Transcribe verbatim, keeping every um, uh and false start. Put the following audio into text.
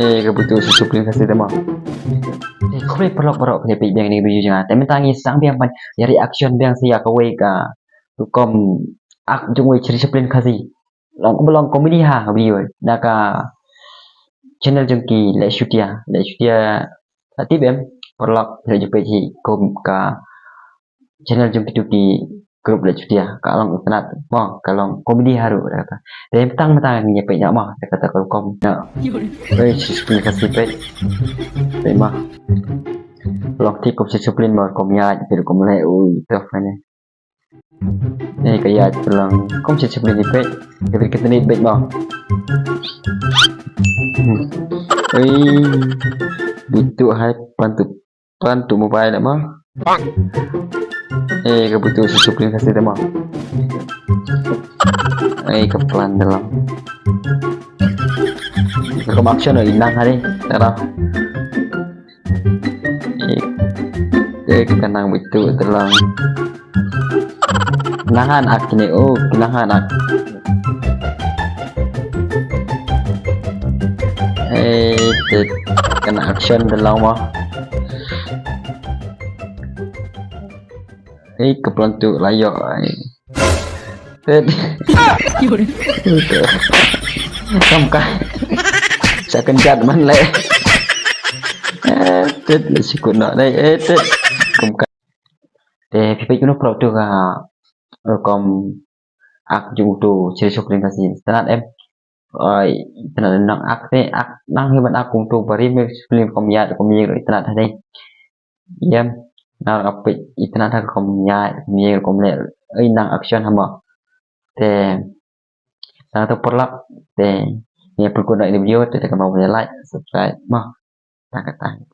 Eh, ka butu si suplim kasi te mo. Eh, khublei paralok baroh phi peit biang ïa kane ka video jong nga. Te mynta ngi sdang biang ban ïa reaction biang sa ïa kawei ka rukom act jong uwei u Sri Suplim Khasi. Long, long comedy ha ka video. Na ka channel jong ki Leh Shutia. Leh Shutia, la tip em? Paralok, la ju peit hi kum ka channel jong kitu ki group Leh Shutia. Ka long internet mo, ka long comedy haduh, kata. Te mynta mynta ngi ïa peit noh mo, kata ka rukom noh. Oi, si suplim kasi peit. Peit mo. Long tip kum si suplim mo, kum ïaid, peit kum leh, ui, tough ne. Eh, ka ïaid ka long kum si suplim peit. Ka peit ka tnit peit mo. Hmm. Ui. Butu hai, pan tu, pan tu mobile mo. Eh, ka butu si suplim kasi te mo. Eh, ka plan te long. Ka action noh i nang hari. Tara. Eh, eh, ka nang butu te long. Nang han ak kine, oh, nang han ak. Eh, te, ka nang action te long mo. Eh, ka plan tu la ïoh. Eh. Te. Kam ka. Sa kynjat man leh. Eh, te, la sikut noh dei. Eh, te. Kam ka. Te phi peit kumno paralok tu ka rukom act jong utu Sri Suplim Khasi. Internet em. Oi, internet nang act te, act nang hi ban act kum utu ba rim Sri Suplim kum ïaid kum ïeng internet ha dei. Ïem, nang ka peit internet ha kum ïaid kum ïeng kum leh. Oi, nang action ha mo. Te nang tu paralok te, ngi pynkup noh ïa kane ka video te, te kumno ban like, subscribe mo. Tang ka tang.